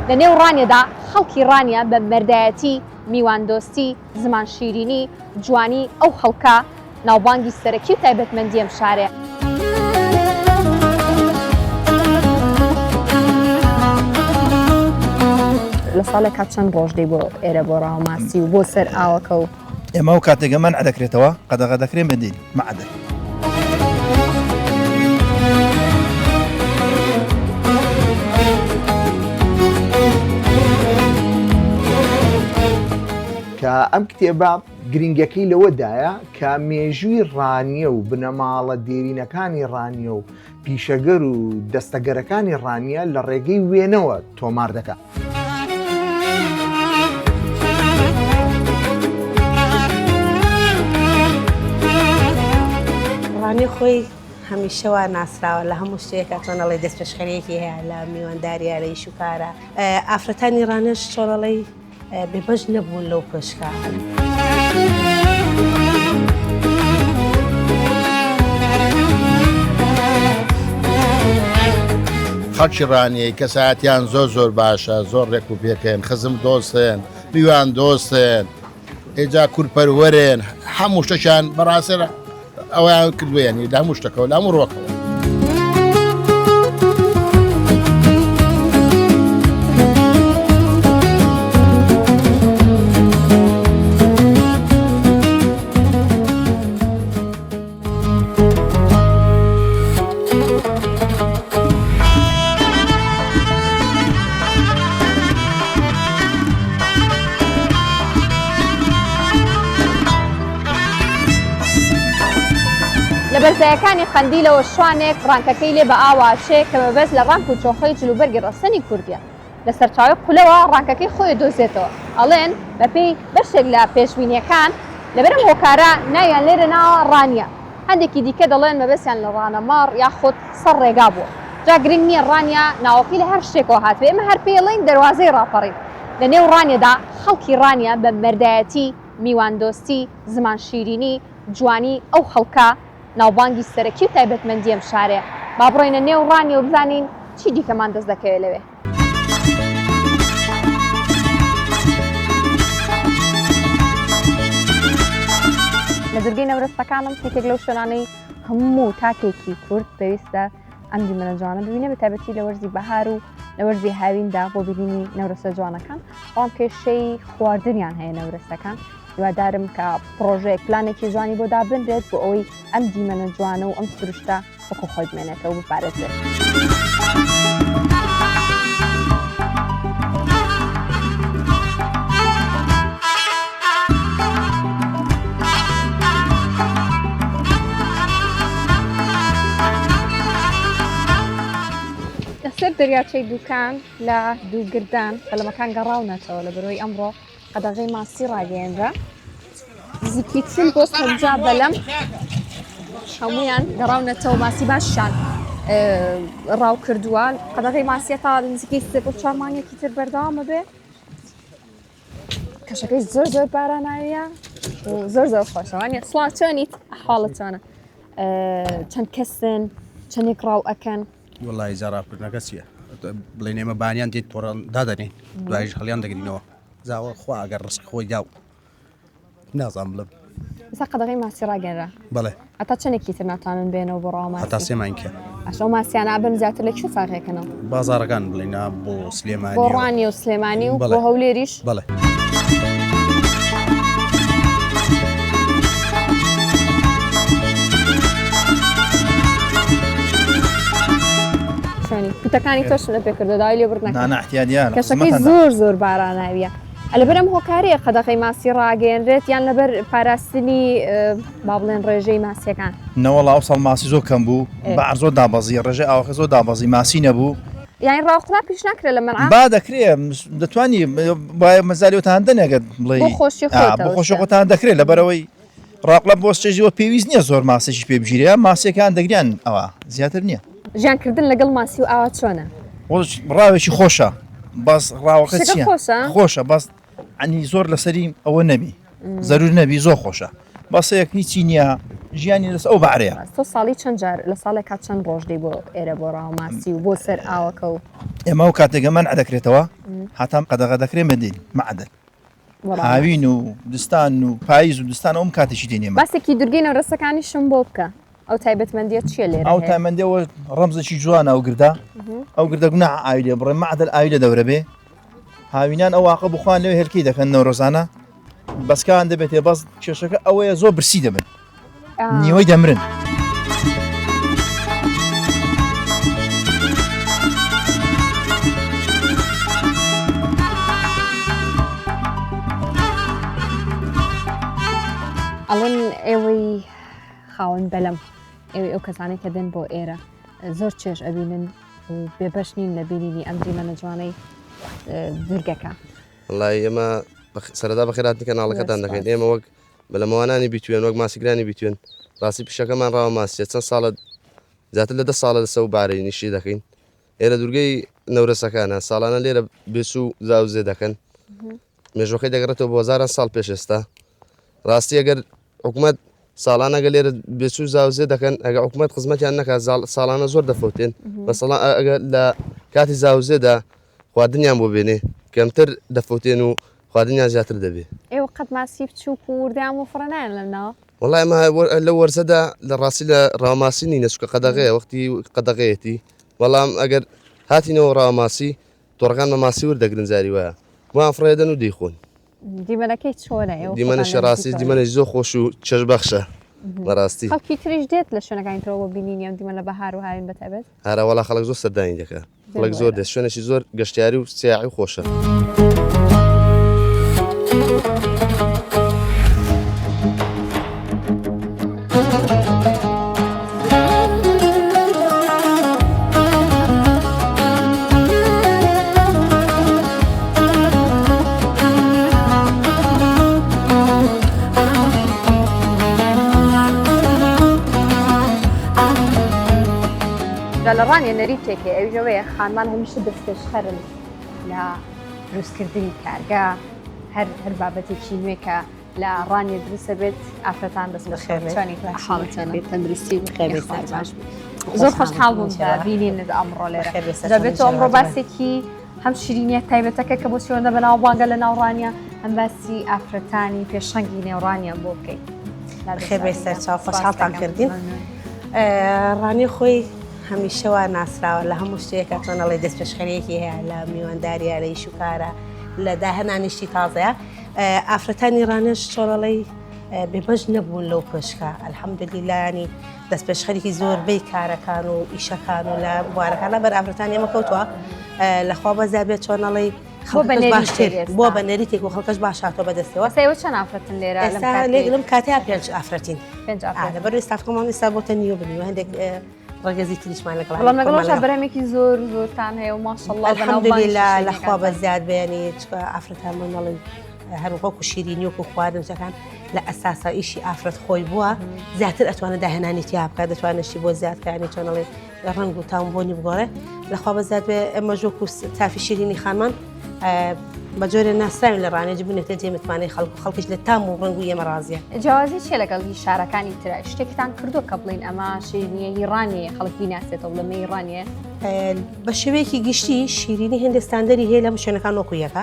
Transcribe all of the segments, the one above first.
لە نێو ڕانیەدا خەڵکی ڕانیە بە مەردایەتی، میواندۆستی، زمان شیرینی، جوانی ئەو خەڵکە ناوبانگی سەرەکی و تایبەتمەندی ئەم شارەیە. لە ساڵێکا چەند ڕۆژ دێی بۆ ئێرە بۆ ڕاوەماسی و بۆ سەر ئاوەکە و. ئێمە ئەو کاتێکە مەنع دەکرێتەوە قەدەغە دەکرێن بە دین مەع دەکرێت. کە ئەم کتێبە گرنگەکەی لەوەدایە کە مێژووی ڕانیە و بنەماڵە دێرینەکانی ڕانیە و پیشەگەر و دەستەگەرەکانی ڕانیە لە ڕێگەی وێنەوە تۆمار دەکات. ڕانیە خۆی هەمیشە وا ناسراوە لە هەموو شتێکە چۆن ئەڵێ دەستپێشخەریەکی هەیە لە میوانداریە لە ئیش و کارە ئافرەتانی ڕانیەش چۆن ئەڵێی بێبەش نەبوون لەو کۆشکە. خەڵکی ڕانیەی کەسایەتیان زۆر زۆر باشە زۆر ڕێک و پێکن خزم دۆستن میوان دۆستن ئێجا کوردپەروەرێن هەموو شتەکیان بەڕاستە ئەویان کردووە یعنی لە هەموو شتەکەەوە لە هەموو ڕۆکەوە. لە بەرزایەکانی قەندیلەوە شوانێک ڕانکەکەی لێ بە ئاوا ئەچێ کە مەبەست لە ڕانک و چۆخەی جلوبەرگی ڕەسەنی کوردیە. لە سەرچاوەی قولەوە ڕانکەکەی خۆی دۆزێتەوە. ئەڵێن بەپێی بەشێک لە پێشبینیەکان لەبەر ئەم هۆکارە ناویان لێرە ناوە ڕانیە. هەندێکی دیکە دەڵێن مەبەستیان لە ڕانە مەڕ یاخود سەر ڕێگا بووە. جا گرنگ نییە ڕانیە ناوەکەی لە هەر شتێکەوە هاتبێ ئێمە هەر پێی ئەڵێین دەروازەی ڕاپەڕین. لە نێو ڕانیەدا خەڵکی ڕانیە بە مەردایەتی، میواندۆستی، زمان شیرینی، جوانی ئەو خەڵکە ناوبانگی سەرەکی و تایبەتمەندی ئەم شارەیە. با بڕۆینە نێو ڕانیە و بزانین چی دیکەمان دەست دەکەوێت لەوێ. لە دورگەی نەورەسەکانم یەکێک لەو شوێنانەی هەموو تاکێکی کورد پێویستە ئەم دیمەنە جوانە ببینێ بە تایبەتی لە وەرزی بەهار و لە وەرزی هاویندا بۆ بینینی نەورەسە جوانەکان بەڵام کێشەی خواردنیان هەیە نەورەسەکان هیوادارم کە پڕۆژەیەک پلانێکی جوانی بۆ دابنرێت بۆ ئەوەی ئەم دیمەنە جوانە و ئەم سروشتە وەکو خۆی بمێنێتەوە بپارێزرێت. لەسەر دەریاچەی دوکان لە دووگردان بەلەمەکان گەڕاونەتەوە لە بەرەوەی ئەمڕۆ قەدەغەی ماسی ڕاگەیەنرا نزیکی 40 بۆ 50 بەلەم هەمویان گەڕاونەتەوە ماسی باشیان ڕاو کردووە قەدەغەی ماسیە تا نزیکەی سێ بۆ چوار مانگێکی تر بەردەوامە بێ کەشەکەی زۆر زۆر باراناویە و زۆر زۆر خۆشەوانە سڵاو چۆنیت حاڵت چۆنە چەند کەسن چەندێک ڕاو ئەکەن وڵی زاراکردنەکە چییە بڵێن ئێمە بانیان دێت تۆڕان دادەنێن دوایش هەڵیان دەگرینەوە زاوە خوا ئەگەر ڕسق خۆی داو نازانم بڵێم. ئێستا قەدەغەی ماسی ڕاگەنرا. بەڵێ. هەتا چەندێکی تر ناتوانن بێنەوە بۆ ڕاوە ماسی؟ هەتا سێ مانگە. باشە ئەو ماسیانە ئەبن زیاتر لە کوێ ساغێکەنەوە؟ بازاڕەکان بڵێین بۆ سلێمانی بۆ ڕانیە و سلێمانی و بۆ هەولێریش؟ بەڵێ. چۆنی کوتەکانی تۆشم لە پێ کردو داوای لێبوردن نا نا احتیادیان کەشەکەی زۆر زۆر باراناویە. لەبەر ئەم هۆکارەیە قەدەغەی ماسی ڕاگەیەنرێت یان لەبەر پاراستنی با بڵێن ڕێژەی ماسیەکان؟ نەوەڵا ئەوساڵ ماسی زۆر کەم بوو بەعر زۆر دابەزی ڕێژەی ئاوەکە زۆر دابەزی ماسی نەبوو. یانی ڕاوقولاپیش ناکرێت لە مەنعا؟ با دەکرێ دەتوانی مەزاری وتان دەنێ گەر بڵێی بۆ خۆشی خۆتەوە بۆ خۆشی خۆتان دەکرێت لەبەرئەوەی ڕاقڵە بۆ چێژی وە پێویست نییە زۆر ماسیشی پێ بگیرێ ماسیەکان دەگریان ئەوە زیاتر نییە. ژیان کردن لەگەڵ ماسی و ئاوا چۆنە؟ ڕاوێکی خۆشە بەس ڕاوەکە شتەکە چییە؟ خۆشە؟ خۆشە بەس عنی زۆر لەسەری ئەوە نەبی زەرور نەبی زۆر خۆشە بەسەیەک هیچی نییە ژیانی لەس ئەو بەعرەیە. تۆ ساڵی چەند جار لە ساڵێکا چەند ڕۆژ دێی بۆ ئێرە بۆ ڕاوە ماسی و بۆ سەر ئاوەکە و؟ ئێمە و کاتێکە مەنع دەکرێتەوە هەتا قەدەغە دەکرێن بەدین مەعدەل هاوین و دستان و پاییز و دستان ئەوم کاتێکی دێنێ باسێکی دوورگەی نەورەسەکانیشم بۆ بکە ئەو تایبەتمەندیە چییە لێرە ئەو تایمەندەوە ڕەمزێکی جوانە ئەو گردە ئەو گردە گونا ئاوی لێ بڕێ مەعدەل ئاوی لە دەورە بێ هاوینان ئەو واقە بخوان لەوێ هێلکەی دەکەن نەورۆزانە بەسکان دەبێتێ بەس کێشەکە ئەوەیە زۆر برسی دەبن نیوەی دەمرن. ئەڵێن ئێوەی خاوەن بەلەم ئێوەی ئەو کەسانەی کە دێن بۆ ئێرە زۆر چێژ ئەبینن و بێبەش نین لە بینینی ئەم دیمەنە جوانەی دوورگەکە. وەڵای ئێمە سەرەتا بەخێرهاتنی کەناڵەکەتان دەکەین ئێمە وەک بەلەمەوانانی بیتوێن وەک ماسیگرانی بیتوێن ڕاستی پیشەکەمان ڕاوە ماسیە چەند ساڵە زیاتر لە دە ساڵە لەسەر و بارەی نیشی دەکەین ئێرە دوورگەی نەورەسەکانە ساڵانە لێرە بێسو زاوزێ دەکەن مێژوەکەی دەگەڕێتەوە بۆ هەزاران ساڵ پێش ئێستا ڕاستی ئەگەر حکومەت ساڵانە گە لێرە بێچوو زاوزێ دەکەن ئەگە حکومەت خزمەتیان نەکات ساڵانە زۆر دەفەوتێن مەسەڵا ئەگە لە کاتی زاوزێدا خواردنیان بۆ بێنێ کەمتر دەفەوتێن و خواردنیان زیاتر دەبێ. ئێوە قەت ماسی بچووک و وردیان بۆ فڕێ نایەن لەم ناوە؟ وەڵا ئێمە لەو وەرزەدا لە ڕاستی لە ڕاوەماسی نینە چونکە قەدەغەیە وەختی قەدەغەیەتی بەڵام ئەگەر هاتینەوە ڕاوەماسی تۆڕەکان بە ماسی ورد دەگرن جاری وایە بۆیان فڕێدەن و دەیخۆن. دیمەنەکەی چۆنە ئێوە خۆتان دیمەنەشی لە ڕاستی نزیکەوە دیمەنێکی زۆر خۆش و چێژبەخشە بەڕاستی. خەڵکی تریش دێت لە شوێنەکانی ترەوە بۆ بینینی ئەم دیمەنە بەهار و هاوین بەتایبەت؟ ئارە وەڵا خەڵک زۆر سەردانی دەکا. خەڵک زۆر دێت شوێنێکی زۆر گەشتیاری و سیاحی و خۆشە. جا لە ڕانیە نەریتێک هەیە ئەویش ئەوەیە خانمان هەمیشە دەستپێشخەرن لە دروستکردنی کارگە هەر هەر بابەتێکی نوێ کە لە ڕانیە دروستە بێت ئافرەتان دەست تەندروستی زۆر خۆشحاڵ بووم بینینت ئەمڕۆ لێرە دەبێت ئەمڕۆ باسێکی هەم شیرینیە تایبەتەکە کە بۆ چۆنە بەناوبانگە لە ناوڕانە هەم باسی ئافرەتانی پێشەنگی نێوڕانیان بۆ بکەیت خێبێ سەرچاو خۆشحاڵتان کردین ڕانی خۆی هەمیشە وا ناسراوە لە هەموو شتێکە چۆن ئەڵێ دەستپێشخەریەکی هەیە لە میوانداریە لە ئیش و کارە لە داهێنانی شتی تازەیە ئافرەتانی ڕانێش چۆنەڵی بێبەش نەبوون لەو پشکە الحەمدللهانی دەستپێشخەریکی زۆربەی کارەکان و ئیشەکان و لە بوارەکانە بەر ئافرەتانی ئێمە کەوتووە لەخوا بەزیا بێت چۆنەڵی باشتر بۆ بە نەریتێک و خەڵکەش باش هاتووە بەدەستەوە ئێوە چەند ئافرەتن لێرە لەم کاتەیە پێنج ئافرەتین پێنج ئافرەت لەبەر ستافکەمان ئێستا بۆتە نیوە بنیوە هەندێک ڕەگەزی تریشمان لەگەڵ بەڵام لەگەڵ بەرهەمێکی زۆر زۆرتان هەیە و ماشەڵڵا الحمدلله لەخوا بە زیاد بێنی چکە ئافرەتان منەڵی هەر وەکو شیرینی وەکو خواردنەکان لە ئەساسا ئیشی ئافرەت خۆی بووە زیاتر ئەتوانێت داهێنانی تیا بکات دەتوانێت شتی بۆ زیادکانی چۆنەڵێ ڕەنگ و تام بۆنی بگۆڕێ لەخوا بەزیاد بێ ئێمە ژۆک و تافی شیرینی خانمان بە جۆرە ناسراوین لە ڕانێج بوونێتە جێ متمانەی خەڵک و خەڵکیش لە تام و ڕەنگ و ئێمە ڕازیە. جیاوازی چیە لەگەڵ هی شارەکانی ترا شتێکتان کردووە کە بڵین ئەمە شیرینیە هی ڕانیە خەڵک بیناسێتەوە بڵێ مە هی ڕانیە؟ بە شێوەیەکی گشتی شیرینی هێندە ستاندەری هەیە لە هەموو شوێنەکان وەکو یەکە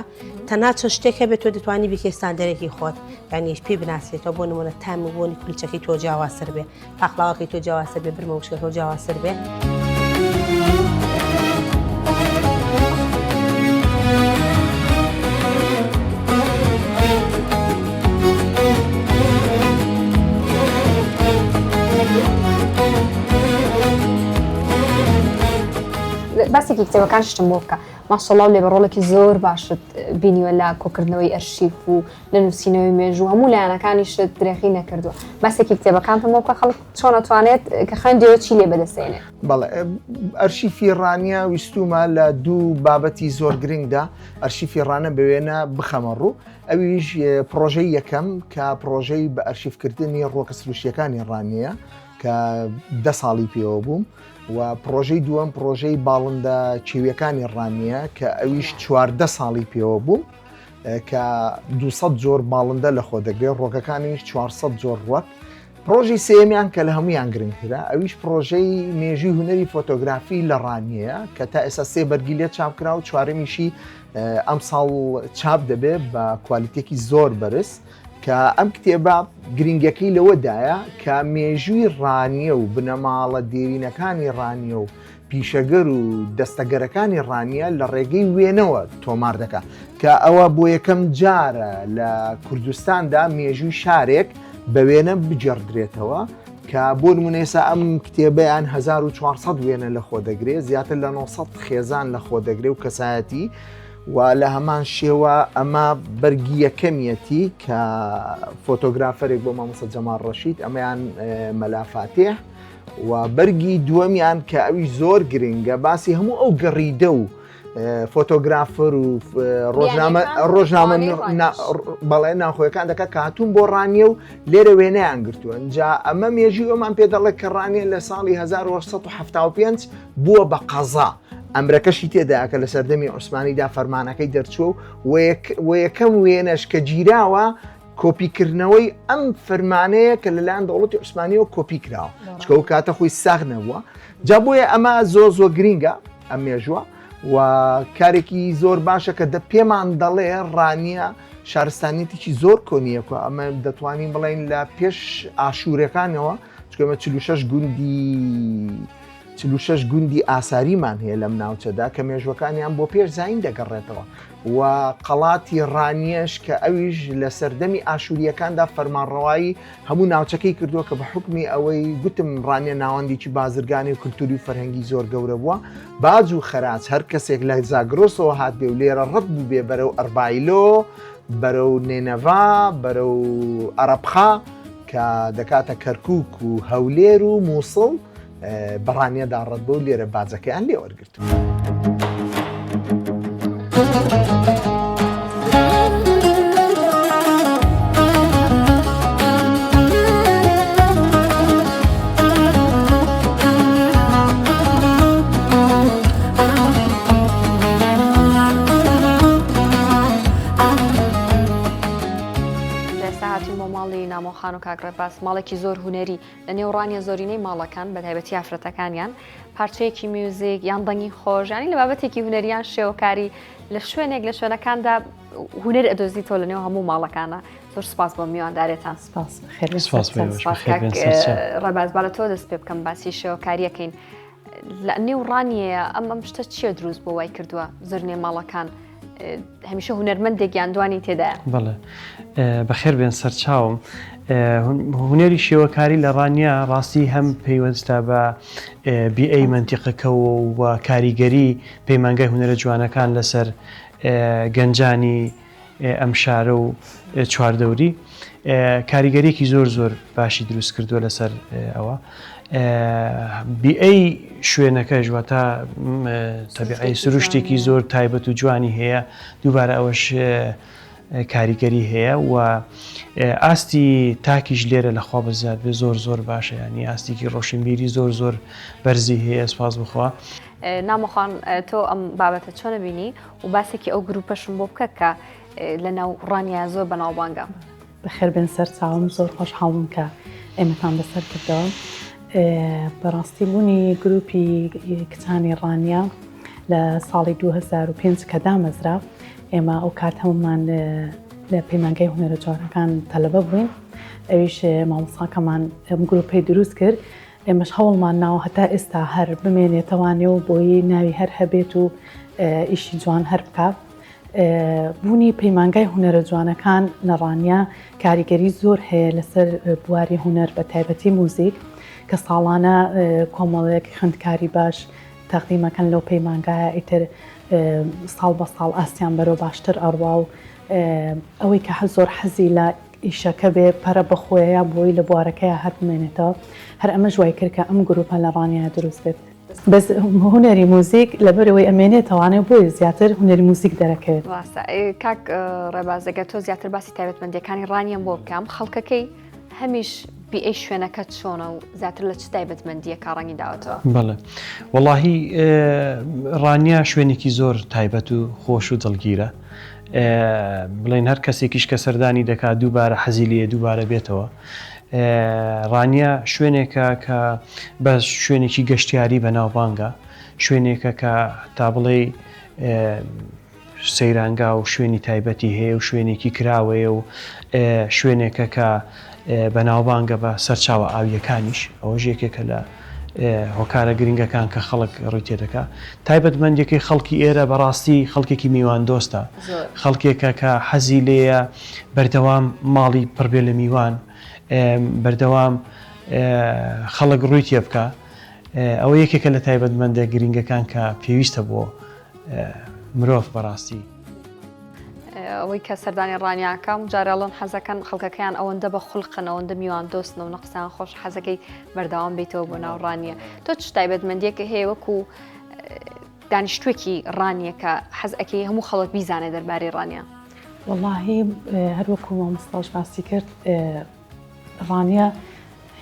تەنها چەند شتێک هەبێت تۆ دەتوانی بیکەی ستاندەرێکی خۆت یانیش پێی بناسێتەوە بۆ نمونە تام و بۆنی کولچەکەی تۆ جیاوازتر بێ پاقلاوەکەی تۆ جیاوازتر بێ برمە وشکەکە جیاوازتر بێ. باسێکی کتێبەکان شتم بۆ بکە ماشەڵڵا لێ بە ڕۆڵێکی زۆر باشت بینیوە لە کۆکردنەوەی ئەرشیف و لە نووسینەوەی مێژوو هەموو لایەنەکانیشت درێغی نەکردووە باسێکی کتێبەکانتم بۆ بکە خەڵک چۆن ئەتوانێت کە خوێندیەوە چی لێ بەدەستێنێ؟ بەڵێ ئەرشیفی ڕانیە ویستومە لە دوو بابەتی زۆر گرنگدا ئەرشیفی ڕانە بەوێنە بخەمە ڕوو ئەویش پرۆژەی یەکەم کە پرۆژەی بە ئەرشیفکردنی ڕووەکە سروشتیەکانی ڕانیە کە دە ساڵی پێوە بووم و پرۆژەی دووەم پرۆژەی باڵندە کێویەکانی ڕانیە کە ئەویش 14 ساڵی پێوە بووم کە 200 جۆر باڵندە لە خۆ دەگرێت ڕۆکەکانیش 400 جۆر ڕوەک. پڕۆژەی سێیەمیان کە لە هەموویان گرنگترە ئەویش پڕۆژەی مێژووی هونەری فۆتۆگرافی لە ڕانیەیە کە تا ئێستا سێ بەرگی لێ چاپ کرا و چوارەمیشی ئەمساڵ چاپ دەبێ بە کوالیتێکی زۆر بەرز کە ئەم کتێبە گرنگەکەی لەوەدایە کە مێژووی ڕانیە و بنەماڵە دێرینەکانی ڕانیە و پیشەگەر و دەستەگەرەکانی ڕانیە لە ڕێگەی وێنەوە تۆمار دەکا کە ئەوە بۆ یەکەم جارە لە کوردستاندا مێژووی شارێک بە وێنە بگێڕدرێتەوە کە بۆ نمونە ئێستا ئەم کتێبەیان 1400 وێنە لە خۆ دەگرێ زیاتر لە 900 خێزان لە خۆ دەگرێ و کەسایەتی و لە هەمان شێوە ئەمە بەرگی یەکەمیەتی کە فۆتۆگرافەرێک بۆ مامۆستا جەمال ڕەشید ئەمەیان مەلا فاتیح و بەرگی دووەمیان کە ئەویش زۆر گرنگە باسی هەموو ئەو گەڕیدە و فۆتۆگرافەر و ڕۆژنامە ڕۆژنامە بەڵێ ناخۆیەکان دەکات کە هاتوون بۆ ڕانیە و لێرە وێنەیان گرتووە جا ئەمە مێژی ئەومان پێ دەڵێت کە ڕانیە لە ساڵی 1975 بووە بە قەزا ئەمرەکەشی تێدا کە لە سەردەمی عوسمانیدا فەرمانەکەی دەرچووە و یەکەم وێنەش کە گیراوە کۆپیکردنەوەی ئەم فرمانەیە کە لەلایەن دەوڵەتی عوسمانیەوە کۆپی کراوە چکە ئەو کاتە خۆی ساغ نەبووە جا بۆیە ئەمە زۆر زۆر گرینگە ئەم مێژووە و کارێکی زۆر باشە کە دە پێمان دەڵێ ڕانیە شارستانیەتێکی زۆر کۆنیەکە ئەمە دەتوانین بڵین لە پێش ئاشوورەکانەوە چکەمە 46 گوندی 46 گوندی ئاساریمان هەیە لەم ناوچەدا کە مێژوەکانیان بۆ پێش زین دەگەڕێتەوە و قەڵاتی ڕانیەش کە ئەویش لە سەردەمی ئاشوورییەکاندا فەرمانڕەوایی هەموو ناوچەکەی کردووە کە بە حوکمی ئەوەی گوتم ڕانیە ناوەندێکی بازرگانی و کلتوری و فەرهەنگی زۆر گەورە بووە باج و خەراج هەر کەسێک لە زاگرۆسەوە هاتبێ و لێرە ڕەت بووبێ بەرەو ئەربایلۆ بەرەو نێنەڤا بەرەو ئەرەبخا کە دەکاتە کەرکوک و هەولێر و مووسڵ بە ڕانیەدا ڕەت بوو لێرە باجەکەیان لێ وەرگرتووە. نامۆخان و کاک ڕێباز ماڵێکی زۆر هونەری لە نێو ڕانیە زۆرینەی ماڵەکان بە تایبەتی ئافرەتەکانیان پارچەیەکی میوزیک یان دەنگی خۆش ینی لە بابەتێکی هونەریان شێوەکاری لە شوێنێک لە شوێنەکاندا هونەر ئەدۆزیتەوە لە نێو هەموو ماڵەکانە زۆر سپاس بۆ میواندارێتان. سپاس ڕێباز با لە تۆ دەست پێ بکەم باسی شێوەکاریەکەین لە نێو ڕانیەیە ئەم ئەم شتە چییە دروست بۆ وای کردووە زۆرینەی ماڵەکان هەمیشە هونەرمەندێک یان دوانی تێدایە. بەڵێ بەخێر بێن سەرچاوم. هونەری شێوەکاری لە ڕانیە ڕاستی هەم پەیوەستە بە بیئەی مەنتیقەکەوە و کاریگەری پەیمانگای هونەرە جوانەکان لەسەر گەنجانی ئەم شارە و چواردەوری کاریگەریەکی زۆر زۆر باشی دروست کردووە لەسەر ئەوە بیئەی شوێنەکەش واتە تەبیعی سروشتێکی زۆر تایبەت و جوانی هەیە دووبارە ئەوەش کاریگەری هەیە و ئاستی تاکیش لێرە لەخوا بەزیاد بێ زۆر زۆر باشە ینی ئاستێکی ڕۆشنبیری زۆر زۆر بەرزی هەیە سپاس بخوا. نامۆخان تۆ ئەم بابەتە چۆنە بینی و باسێکی ئەو گروپەشم بۆ بکە کە لە ناو ڕانیە زۆر بەناوبانگە. بەخێر بێن سەرچاوم زۆر خۆشحاڵ بووم کە ئێمەتان بەسەر کردەوە. بەڕاستی بوونی گروپی کچانی ڕانیە لە ساڵی 2005 کە دامەزرا ئێمە ئەو کات هەمومان لە پەیمانگای هونەرە جوانەکان تەلەبە بووین ئەویش مامۆساکەمان ئەم گروپەی دروست کرد ئێمەش هەوڵمان ناوە هەتا ئێستا هەر بمێنێتەوانێ و بۆی ناوی هەر هەبێت و ئیشی جوان هەر بکە. بوونی پەیمانگای هونەرە جوانەکان لە ڕانیە کاریگەری زۆر هەیە لەسەر بواری هونەر بە تایبەتی موزیک کە ساڵانە کۆمەڵێک خوێندکاری باش تەقدیمەکەن لەو پەیمانگایە ئیتر ساڵ بە ساڵ ئاستیان بەرەو باشتر ئەڕوا و ئەوەی کە زۆر حەزی لە ئیشەکە بێ پەرە بەخۆیە بۆی لە بوارەکەیا هەر بمێنێتەوە هەر ئەمەش وای کرد کە ئەم گروپە لە ڕانیە دروست بێت. بەس هونەری موزیک لەبەرئەوەی ئەمێنێتەوانێ بۆیە زیاتر هونەری موزیک دەرەکەوێت. ڕاستە کاک ڕێباز ئەگەر تۆ زیاتر باسی تایبەتمەندیەکانی ڕانیەم بۆ بکەم خەڵکەکەی هەمیش بیئەی شوێنەکە چۆنە و زیاتر لە چ تایبەتمەندیەکە ڕەنگی داوەتەوە؟ بەڵێ وەڵاهی ڕانیە شوێنێکی زۆر تایبەت و خۆش و دڵگیرە بڵێن هەر کەسێکیش کە سەردانی دەکات دووبارە حەزی لێیە دووبارە بێتەوە. ڕانیە شوێنێکە کە بە شوێنێکی گەشتیاری بەناوبانگە، شوێنێکە کە تا بڵێی سەیرانگا و شوێنی تایبەتی هەیە و شوێنێکی کراوەیە و شوێنێکە کە بەناوبانگە بە سەرچاوە ئاوییەکانیش، ئەوەش یەکێکە لە هۆکارە گرنگەکان کە خەڵک ڕووی تێدەکا. تایبەتمەندیەکەی خەڵکی ئێرە بەڕاستی خەڵکێکی میواندۆستە، خەڵکێکە کە حەزی لێیە بەردەوام ماڵی پڕ بێ لە میوان، بەردەوام خەڵک ڕووی تێبکا. ئەوە یەکێکە لە تایبەتمەندە گرنگەکان کە پێویستە بۆ مرۆڤ بەڕاستی. ئەوەی کە سەردانی ڕانیاکەم جارێڵن حەزەکەن خەڵکەکەیان ئەوەندە بە خولقن ئەوەندە میوان دۆستن و نەقسان خۆش حەزەکەی بەردەوام بیتەوە بۆ ناو ڕانیە تۆ چ تایبەتمەندیەکە هەیە وەکو دانیشتوێکی ڕانیە کە حەز ئەکەی هەموو خەڵک بیزانێ دەربارەی ڕانیە؟ وەڵاهی هەر وەکو مامۆستاش باسی کرد ڕانیە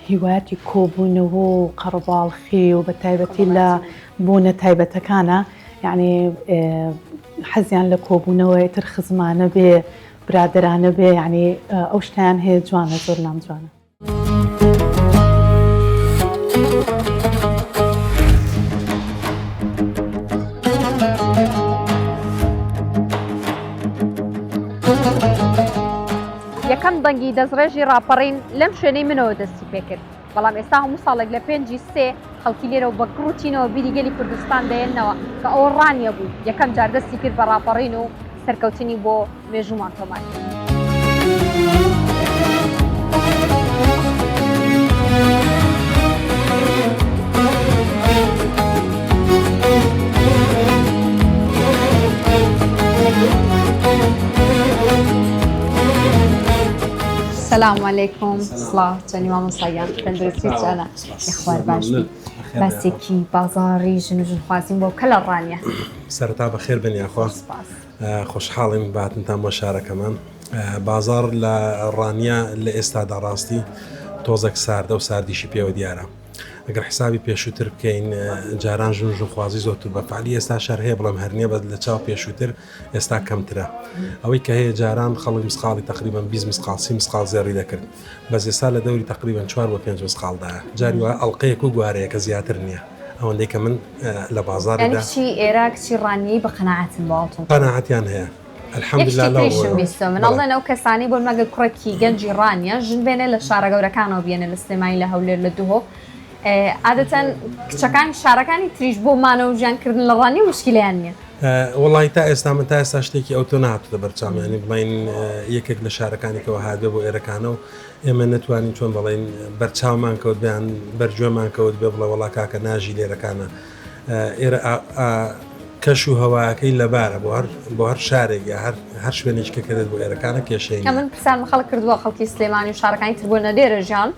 هیوایەتی کۆبوونەوە و قەڕەباڵخی و بە تایبەتی لە بۆنە تایبەتەکانە یعنی حەزیان لە کۆبوونەوەی تر خزمانە بێ برادرانە بێ یعنی ئەو شتیان هەیە جوانە زۆر لام جوانە. یەکەم دەنگی دەستڕێژی ڕاپەڕین لەم شوێنەی منەوە دەستی پێکرد، بەڵام ئێستا هەموو ساڵێک لە پێنجی سێ خەڵکی لێرەوە بە گڕ و تینەوە بیری گەلی کوردستان دەیەننەوە کە ئەوە ڕانیە بوو یەکەم جار دەستی کرد بە ڕاپەڕین و سەرکەوتنی بۆ مێژوومان تۆمار کرد. سلام علیکم سڵاو چۆنی مامۆستا گیان تەندروستی چۆنە یەخوار باش بی باسێکی بازاڕی ژن و ژنخوازیم بۆ بکە لە ڕانیە سەرەتا بەخێر بن یاخوا خۆشحاڵین بە هاتنتان بۆ شارەکەمان بازاڕ لە ڕانیە لە ئێستادا ڕاستی تۆزێک ساردە و ساردیشی پێوە دیارە ئەگەر حسابی پێشووتر بکەین جاران ژن ژنخوازی زۆرتر بە فعلی ئێستا شەر هەیە بڵێم هەر نییە بەس لە چاو پێشووتر ئێستا کەمترە ئەوەی کە هەیە جاران خەڵک مسقاڵی تقریبا 20 مسقاڵ 30 مسقاڵ زێڕی دەکرد بەس ئێستا لە دەوری تقریبا 4 بۆ 5 مسقاڵدایە جاری وایە ئەڵقەیەک و گوارەیەکە زیاتر نییە ئەوەندەی کە من لە بازاڕیدا یانی کچی ئێرە کچی ڕانیەی بە قەناعەتن بۆ ئاڵتون. قەناعەتیان هەیە یەک الحمدللە شتی لەو تریشم ڕووەوە بیستوە من بەڵێ. ئەڵێن ئەو کەسانەی بۆ مەگەر کوڕێکی گەنجی ڕانیە ژن بێنێ لە شارە گەورەکانەوە بیێنێ لە سلێمانی لە هەولێر لە دهۆک عادەتەن کچەکانی شارەکانی تریش بۆ مانەوە و ژیان کردن لە ڕانیە موشکیلەیان نیە. وەڵاهی تا ئێستا من تا ئێستا شتێکی ئەوتۆ نەهاتوتە بەرچاوم یانی بڵێین یەکێک لە شارەکانی کەەوە هاتبێ بۆ ئێرەکانە و ئێمە نەتوانین چۆن بڵێین بەرچاومان کەوت بیان بەرگوێمان کەوت بێ بڵێ وەڵا کاکە ناژی لێرەکانە ئێرە کەش و هەواکەی لەبارە بۆ هەر بۆ هەر شارێک یا هەر هەر شوێنێکی کە دێت بۆ ئێرەکانە کێشەی کە من پرسیارم خەڵک کردووە خەڵکی سلێمانی و شارەکانی تر بۆ نەدێرە ژیان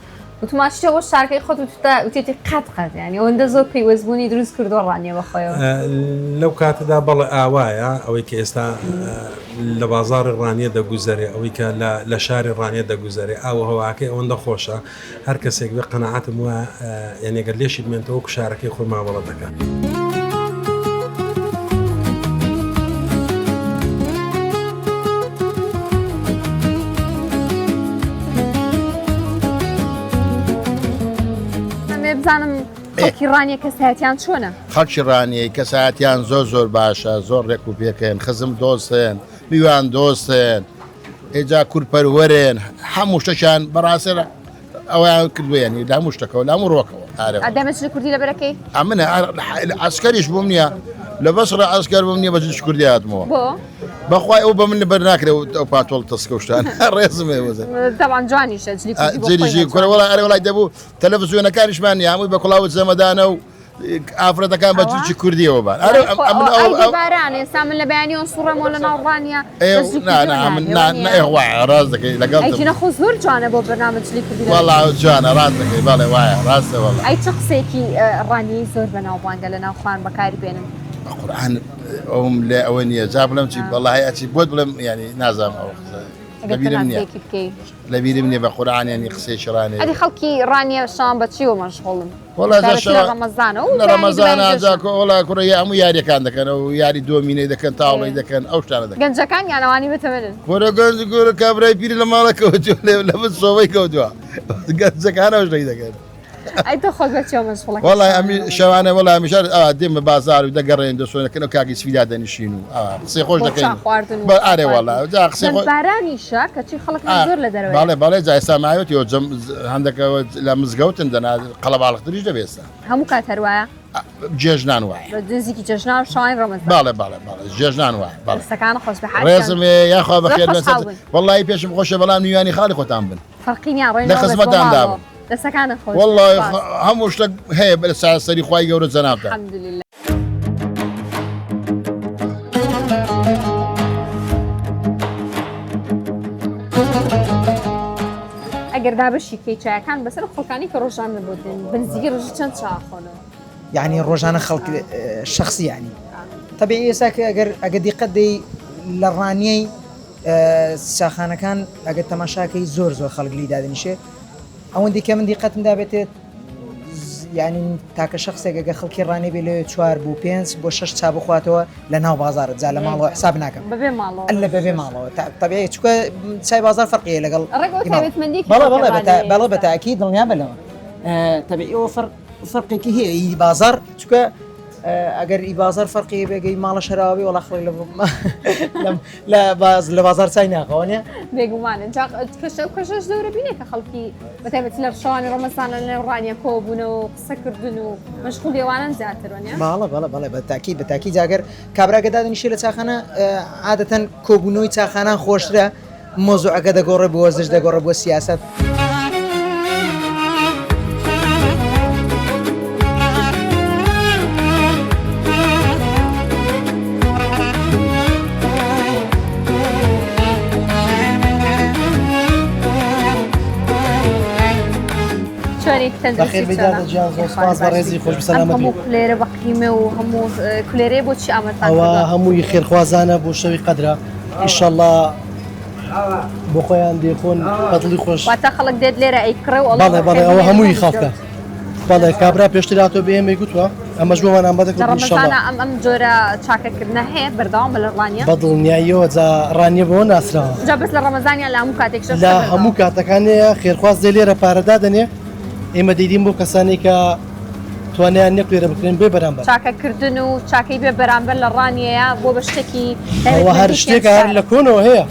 وتمان شتێ بۆ شارەکەی خۆت وتوتە وتێتی قەت قەت یانی ئەوەندە زۆر پەیوەستبوونی دروست کردووە ڕانیە بە خۆیەوە. لەو کاتەدا بەڵێ ئاوایە ئەوەی کە ئێستا لە بازاڕی ڕانیە دەگوزەرێ ئەوەی کە لە شاری ڕانیە دەگوزەرێ ئاو و هەواکەی ئەوەندە خۆشە هەر کەسێک بێ قەناعەتم وایە یانی گەر لێشی بمێنتەوە وەکو شارەکەی خۆی مامەڵە دەکا. بزانم خەڵکی ڕانیە کەسایەتیان چۆنە؟ خەڵکی ڕانیەی کەسایەتیان زۆر زۆر باشە زۆر ڕێک و پێکن خزم دۆستن میوان دۆستن ئێجا کوردپەروەرن هەموو شتەکیان بەڕاستە ئەویان کردووە یعنی لە هەموو شتەکەەوە لە هەموو ڕۆکەوە ئارە ئەدەمە چ کوردی لەبەرەکەی ئەمن عسکەریش بووم نییە لە بەسڕە عسکەر بووم نییە بە جلش کوردی هاتمەوە بۆ بەخوای ئەو بە من لەبەر ناکرێ ئەو پانتۆڵ تەسکە و شتان ڕێزم هەیە وەزە تەبعەن جوانیشە جلی کوردی بۆ خۆی جلی کورە وەڵا ئەرێ وەڵای دەبوو تەلەڤزیۆنەکانیشمان نییە هەمووی بە کوڵاو جەمەدانە و ئافرەتەکان بە جلکی کوردیەوە بان ئەرێ ئەمن ئەو ئەی باران ئێستا من لە بەیانیەوە سوڕێمەوە لە ناو ڕانیە ڕاست دەکەی لەگەڵ ئەی ژنە خۆ زۆر جوانە بۆ بەرنامە جلی کوردی وەڵا جوانە ڕاست دەکەی بەڵێ وایە ڕاستە وەڵا ئەی چ قسەیەکی ڕانیەی زۆر بەناوبانگە لە ناو خۆیان بەکاری بێنن قورئان ئەوم لێ ئەوە نییە جا بڵێم چی وەڵاهی ئەچی بۆت بڵێم یانی نازانم ئەو قسە. ئەگەر لەبیرم نییە. پێناسەیەکی بکەی. لەبیرم نییە بە قورئان یانی قسەیەکی ڕانیە. ئەدی خەڵکی ڕانیە شەوان بە چیوە مەشغوڵن؟ وەڵا جا بەتایبەتی لە شەوان ڕەمەزانە و لە بەیانی دوای ڕەمەزانا جا جەژن. کۆ وەڵا کوڕە یا هەموو یاریەکان دەکەن ئەو یاری دۆمینەی دەکەن تاوڵەی دەکەن ئەو شتانە دەکەن. گەنجەکان یان ئەوانی بەتەمەنن؟ کورە گەنج کورە کابرای پیر لە ماڵە کەوتووە لە لە بن سۆبەی کەوتووە گەنجەکان ئەو شتەی دەکەن. ئەی تۆ خۆت بە چیەوە مەشغوڵەکەی وەڵای شەوانە ئەمی ڕەمەزان؟ شەوانە وەڵای ئەمیش هەر ئاوا دێمە بازاڕ و دەگەڕێین دەسۆنەکەن و کاکی سفی دادەنیشین و ئاوا قسەی خۆش بۆ چا دەکەین خواردن و بە چا ئارێ خواردن وەڵا جا قسەی چەند خۆ بارانیشە کەچی خەڵک هەر ئا زۆر لە دەرەوەیە. بەڵێ بەڵێ جا ئێستا ماوێتەوە جەم هەندەکەوە لە مزگەوتن دەنا قەڵەباڵغتریش دەبێ ئێستا. هەموو کات هەر وایە؟ جێژنان وایە. بە نزیکی جەژنان و شەوانی ڕەمەزان. بەڵێ بەڵێ بەڵێ جێژنان وایە بەڵێ. دەستەکانت خۆش بێ حاجی گیان. ڕێزم یاخوا زۆر بەخێر بێن خۆشحاڵ بووین. وەڵڵاهی پێشم خۆشە بەڵام میوانی خاڵی خۆتان بن. فەرقی نییە ڕۆینەوە لە بەس بۆ خزمەتان ماڵەوە. دابم. دەستەکانت خۆش بێ وەڵڵاهی سوپاس. هەموو شتەک هەیە بە سەری خوای گەورە جەنابتان. الحمدللە. ئەگەر دابەشی کەی چایەکان بەسەر خەڵکانی کە ڕۆژانە بۆ دێن بنزیکی ڕۆژی چەند چا خۆنەوە؟ یعنی ڕۆژانە خەڵک شخصی یعنی تەبیعی ئێستا کە ئەگەر ئەگە دیقەت دەی لە ڕانیەی چاخانەکان ئەگەر تەماشاکەی زۆر زۆر خەڵک لی دادنیشێ ئەوەندی کە من دیقەتم دابێتێت یعنی تاکە شخصێک ئەگە خەڵکی ڕانیە بێ لەوێ چوار بۆ پێنج بۆ شەش چا بخواتەوە لە ناو بازارت جا لە ماڵەوە حساب ناکەم بەبێ ماڵەوە لە بەبێ ماڵەوە تەبیعی چونکە چای بازار فەرقی هەیە لەگەڵ ڕێک ئەو تایبەتمەندییەکی بەڵێ خەڵکی بەڵێ ڕانیەیە بەڵێ ئێستا. بەتاکی دڵنیا بە لەوە تەبیعی ئەوە فەرق فەرقێکی هەیە ئی بازار چونکە ئەگەر ئی بازار فەرقی هەیە بێگەی ماڵە شەراوە بێ وەڵا خەڵک لە لە بازار چای ناخەوە نیە؟ بێگومان جا کەشە ئەو کەشەش زۆرە بینێ کە خەڵکی بە تایبەتی لە شەوانی ڕەمەزان لە نێو ڕانیە کۆبوونەوە و قسەکردن و مەشغوڵی ئەوانەن زیاتر وەنیە؟ باڵە بەڵێ بەڵێ بە تاکی بە تاکی جاگەر کابرا گە دادەنیشێ لە چاخانە عادەتەن کۆبوونەوەی چاخانان خۆشترە مەوزوعەکە دەگۆڕێ بۆ وەرزش دەگۆڕێ بۆ سیاسەت. چۆنی تەندروستی بەخێر بێی دادە گیان زۆر سوپاس بەڕێزی خۆش بی سەلامەت بی. هەموو کولێرە بە قیمە و هەموو کولێرەیە بۆ چی ئامادەتان ئەوە کردووە؟ هەمووی خێرخوازانە بۆ شەوی قەدرە ئیشەڵا بۆ خۆیان دەیخۆن بە دڵی خۆش. واتە خەڵک دێت لێرە ئەیکڕێ و ئەڵێ بەڵێ بەڵێ ئەوە خێر هەمووی بێنە خەڵکە مزگەوت. بەڵێ کابرا پێشتر هاتووە بە ئێمەی گوتووە ئەمەش بۆمان ئامادە لە کردووە ئیشەڵا. ڕەمەزانا ئەم ئەم جۆرە چاکەکردنە هەیە بەردەوام بە لە ڕانیە؟ بە دڵنیاییەوە جا ڕانیە بەوە ناسراوە. جا بەس لە ڕەمەزان یان لە هەموو کاتێکیش لە هەموو کاتەکان هەیە خێرخواز دێ لێرە پارە دادەنێ ئێمە دەیدین بۆ کەسانێک کە توانیان نیە قوێرە بکرێن بێ بەرامبەر. چاکەکردن و چاکەی بێ بەرامبەر لە ڕانیەیە بۆ بە شتێکی ئەوە هەر تایبەتمەندی شتێکە هەر پێنج لە کۆنەوە هەیە.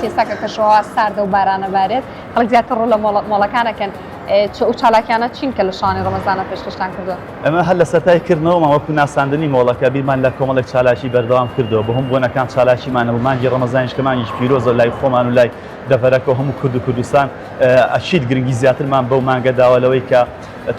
ئێستا کە کەشوهەوا ساردە و بارانە بارێت خەڵک زیاتر ڕوو لە مۆڵەکانەکەن ئەو چالاکیانە چین کە لە شەوانی ڕەمەزانە پێشکەشتان کردووە؟ ئێمە هەر لە سەرەتای کردنەوەمان وەکو ناساندنی مۆڵەکە بیرمان لە کۆمەڵێک چالاکی بەردەوام کردەوە، بۆ هەموو بۆنەکان چالاکیمان هەبوو، مانگی ڕەمەزانیش کە مانگێکی پیرۆزە لای خۆمان و لای دەڤەرەکە و هەموو کورد و کوردستان ئەکید گرنگی زیاترمان بەو مانگە داوە لەوەی کە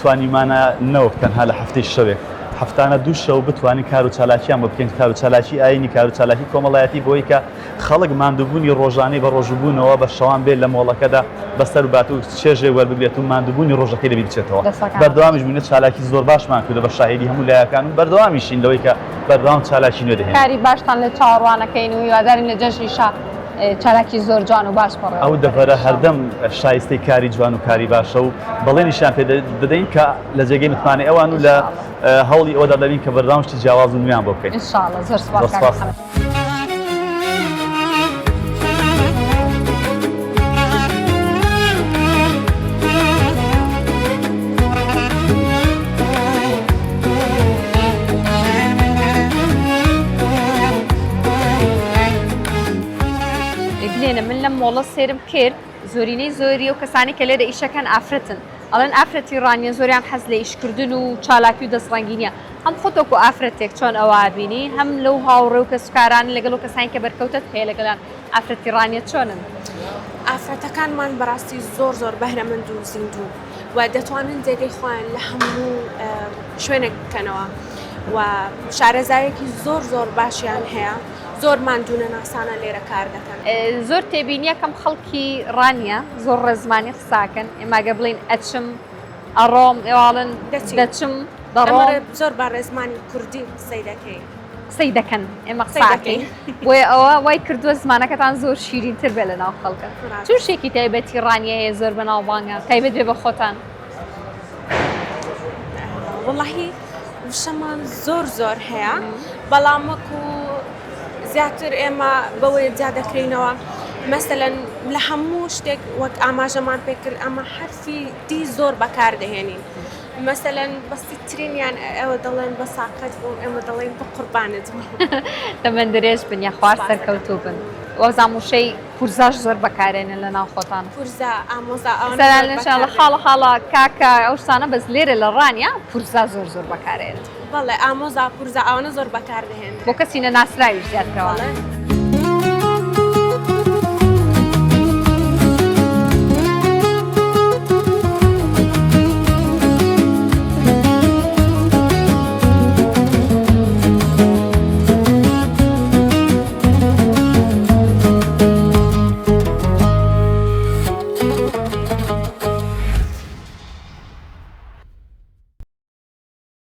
توانیومانە نەوەک تەنها لە هەفتەی شەوێک هەفتانە دوو شەو بتوانین کار و چالاکیان بۆ بکەین، کار و چالاکی ئایینی، کار و چالاکی کۆمەڵایەتی بۆی کە خەڵک ماندووبوونی ڕۆژانەی بە ڕۆژووبوونەوە بە شەوان بێت لە مۆڵەکەدا بەسەر ببات و چێژێک وەربگرێت و ماندووبوونی ڕۆژەکەی لەبیر بچێتەوە. بەردەوامیش بووینە چالاکی زۆر باشمان کردووە بە شاهیدی هەموو لایەکان و بەردەوامیشین لەوەی کە بەردەوام چالاکی نوێ دەهێنین. کاری باشتان لێ چاوەڕوانەکەین و هیوادارین لە جەژنیشا چالاکی زۆر جوان و باش بەڕێوە ئەو ببەن دەڤەرە ان شاء هەردەم شایستەی کاری جوان و کاری باشە و بەڵێنیشیان پێ دەدەین کە لە جێگەی متمانەی ئەوان و لە هەوڵی ئەوەدا دەبین کە بەردەوام شتی جیاواز و نوێیان بۆ بکەین. ان شاء اللە زۆر سوپاس زۆر کاک سوپاس. محمد. گلێنە من لەم مۆڵە سێرم کرد زۆرینەی زۆری و کەسانی کە لێرە ئیشەکەن ئافرەتن ئەڵێن ئافرەتی ڕانیە زۆریان حەز لە ئیشکردن و چالاکی و دەستڕەنگینیە هەم خۆت وەکو ئافرەتێک چۆن ئەوە ئەبینی هەم لەو هاوڕێ و کەسوکارانە لەگەڵ ئەو کەسانی کە بەرکەوتەت هەیە لەگەڵیان ئافرەتی ڕانیە چۆنن؟ ئافرەتەکانمان بەڕاستی زۆر زۆر بەهرەمەند و زیندوون و دەتوانن جێگەی خۆیان لە هەموو شوێنێک بکەنەوە و شارەزایەکی زۆر زۆر باشیان هەیە. زۆر ماندوونەناسانە لێرە کار دەکەن. زۆر تێبینیەکەم خەڵکی ڕانیە زۆر ڕێزمانی قساکەن ئێمە گەر بڵێین ئەچم ئەڕۆم ئێوە ئەڵێن دەچم دەڕۆم. زۆر بە ڕێزمانی کوردی قسەی دەکەین. قسەی دەکەن ئێمە قسە دەکەین بۆیە ئەوە وای کردووە زمانەکەتان زۆر شیرینتر بێ لە ناو خەڵکە تووشێکی تایبەتی ڕانیە هەیە زۆر بەناوبانگە تایبەت بێ بە خۆتان. وەڵاهی وشەمان زۆر زۆر هەیە بەڵام وەکو زیاتر ئێمە بەوەیە جیا دەکرینەوە مەسەلەن لە هەموو شتێک وەک ئاماژەمان پێکرد ئەمە حەرفی دی زۆر بەکاردەهێنین مەسەلەن بەسیترینیان ئەوە دەڵێن بە ساقەت بووم ئێمە دەڵێن بە قوربانت بووم. تەمەن درێژ بن یاخوا سەرکەوتوو بن. وابزانم وشەی پورزاش زۆر بەکارێنن لە ناو خۆتان. پورزا ئامۆزا ئەوانە زۆر بەکار دێن. خاڵە خاڵە کاکە ئەو شتانە بەس لێرە لە ڕانیە پورزا زۆر زۆر بەکارێنن. بەڵێ ئامۆزا پورزا ئەوانە زۆر بەکار دەهێنرێن. بۆ کەسی نەناسراویش زیاتر ئەوانە.